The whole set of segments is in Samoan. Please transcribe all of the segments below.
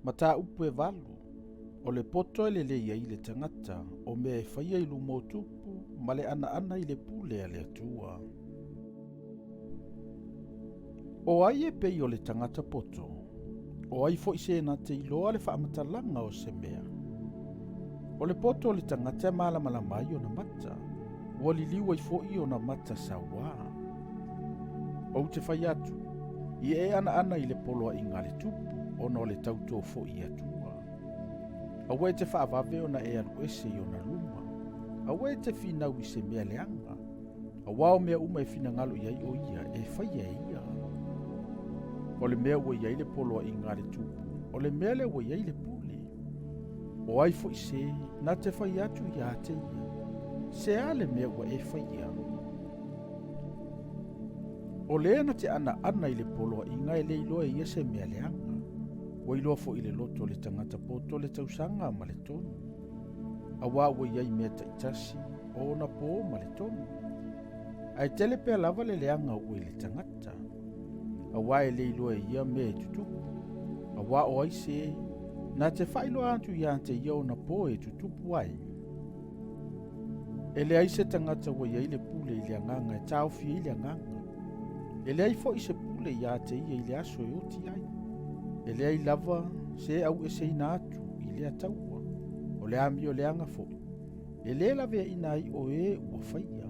Mataupu e 8, o le poto e lelei ai le tagata, o mea e faia i luma o tupu ma le anaana i le pule a le Atua. O ai e pei o le tagata poto? O ai foi se na te iloa le faamatalaga o se mea? O le poto o le tagata e malamalama ai ona mata, ua liliu ai foi ona mata sauā. Ou te fai atu, ia e anaana i le poloaiga a le tupu, ona o le tautō foi i Atua. Aua e te faavave ona e alu ese i ona luma. Aua e te finau i se mea leaga, auā o mea uma e finagalo i ai o ia, e faia e ia. O le mea ua i ai le poloaiga a le tupu, o le mea lea ua i ai le pule. O ai foi se na te fai atu ia te ia, se a le mea ua e faia? O le na te anaana i le poloaiga e le iloa e ia se mea leaga. Ua iloa foi i le loto o le tagata poto le tausaga ma le tonu. Auā ua i ai mea taitasi o ona pō ma le tonu. Ae tele pea lava le leaga ua i le tagata. Auā e le iloa e ia mea e tutupu. Auā o ai se na te faailoa atu ia te ia ona pō e tutupu ai. E leai se tagata ua i ai le pule i le agaga e taofi ai le agaga. E leai foi se pule ia te ia i le aso e oti ai. E leai lava se aueseina atu i lea taua. O le amio leaga foi, e lē laveaina ai o e ua faia.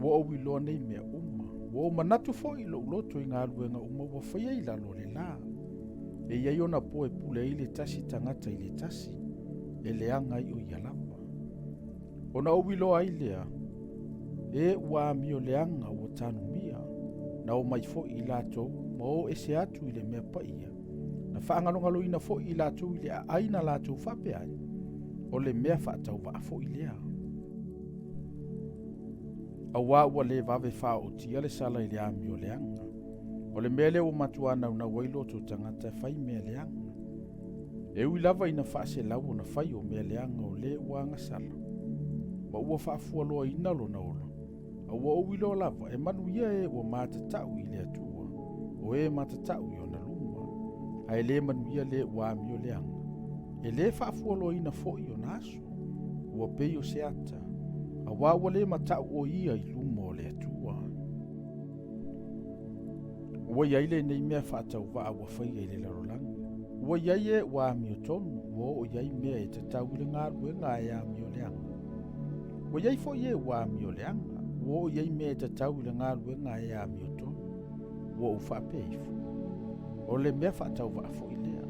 Ua ou iloa nei mea uma, ua ou manatu foi i lou loto i galuega uma ua faia i lalo o le lā. E i ai ona pō e pule ai le tasi tagata i le tasi, e leaga ai o ia lava. Ona ou iloa ai lea, e ua amio leaga ua tanumia, na o mai foi i latou ma o ese atu i le mea paia, na faagalogaloina foi i latou i le aai na latou faapea ai, o le mea faatauvaa foi lea. Auā ua lē vave faaootia le sala i le amio leaga. O le mea lea ua matuā naunau ai loto tagata e fai mea leaga. E ui lava ina faaselau ona fai o mea leaga o lē ua agasala, ma ua faafualoaina lona ola, a ua ou iloa lava e manuia e ua matatau i le Atua, o e matatau i ona luma, ae lē manuia lē ua amio leaga. E lē faafualoaina foi ona aso, ua pei o se ata, auā ua lē matau o ia i luma o le Atua. Ua i ai lenei mea faatauvaa ua faia i le lalolagi. Ua i ai e ua amiotonu, ua oo i ai mea e tatau i le galuega ae amio leaga. Ua i ai foi e ua amio leaga, ua oo i ai mea e tatau i le galuega ae amiotonu. Ua ou faapea ifo, o le mea faatauvaa foi lea.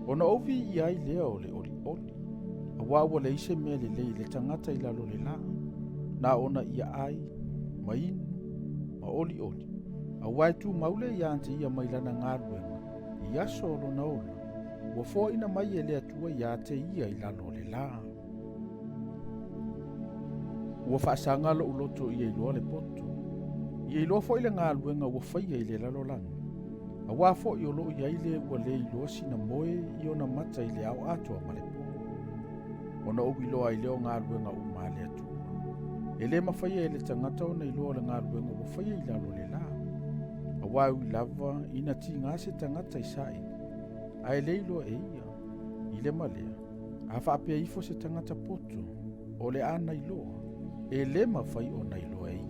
Ona ou viia ai lea o le olioli, auā ua leai se mea lelei i le tagata i lalo o le lā, na ona ia ai, ma inu, ma olioli, auā e tumau le ia te ia mai lana galuega, i aso o lona ola, ua foaina mai e le Atua ia te ia i lalo o le lā. Ua faasaga lou loto ia iloa le poto, ia iloa foi le galuega ua faia i le lalolagi, auā foi o loo i ai le ua lē iloa sina moe i ona mata i le ao atoa ma le pō. Ona ou iloa ai lea o galuega uma a le Atua. E lē mafaia e le tagata ona iloa le galuega ua faia i lalo o le lā. Auā e ui lava ina tigā se tagata i saili, ae lē iloa e ia, i le ma lea, a faapea ifo se tagata poto, o le a na iloa, e lē mafai ona iloa e ia.